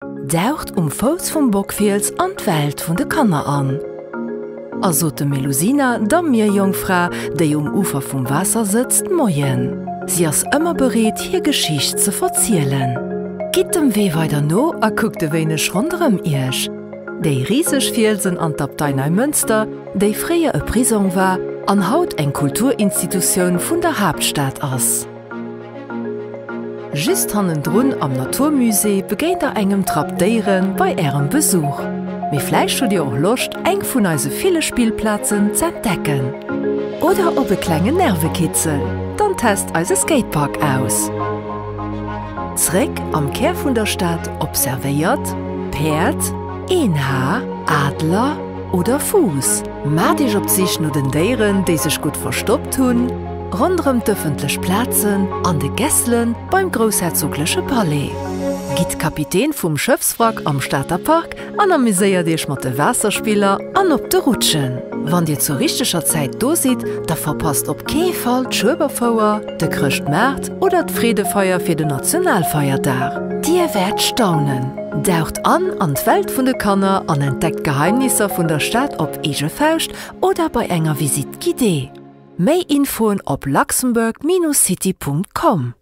Daucht um Fouss vum Bockfiels an d'Welt vun de Kanner an a sot dem Melusina, der Mierjongfra, déi um Ufer vum Waasser sëtzt, Moien. Si ass ëmmer bereet, hir Geschicht ze verzielen. Gitt dem Wee weider no a kuckt e wéineg ronderëm iech. Déi riseg Fielsen an d'Abtei Neimënster, déi fréier e Prisong war an haut eng Kulturinstitutioun vun der Haaptstad ass. Just hannendrun am Natur Musée begéint der engem Trapp Déiere bei ärem Besuch. Mee vläicht hutt dir och Loscht eng vun eise ville Spillplazen z'entdecken. Oder op e klengen Nervekitzel? Dann test eise Skatepark aus. Zréck am Kär vun der Stad observéiert Päerd, Eenhaar, Adler oder Fuuss. Maacht iech op d'Sich no den Déieren, déi sech gutt verstoppt hunn, ronderëm d'ëffentlech Plazen, an de Gässele beim groussherzogleche Palais. Gitt Kapitän vum Schëffswrack am Stater Park an amuséiert iech mat de Waasserspiller an op de Rutschen. Wann dir zur richteger Zäit do sidd, da verpasst op kee Fall d'Schueberfouer, de Chrëschtmaart oder d'Freedefeier fir den Nationalfeierdag. Dir wäert staunen! Daucht an an d'Welt vun de Kanner an entdeckt d'Geheimnisser vun der Stad op eege Fauscht oder bei enger Visite guidée. Méi Infoen op luxembourg-city.com.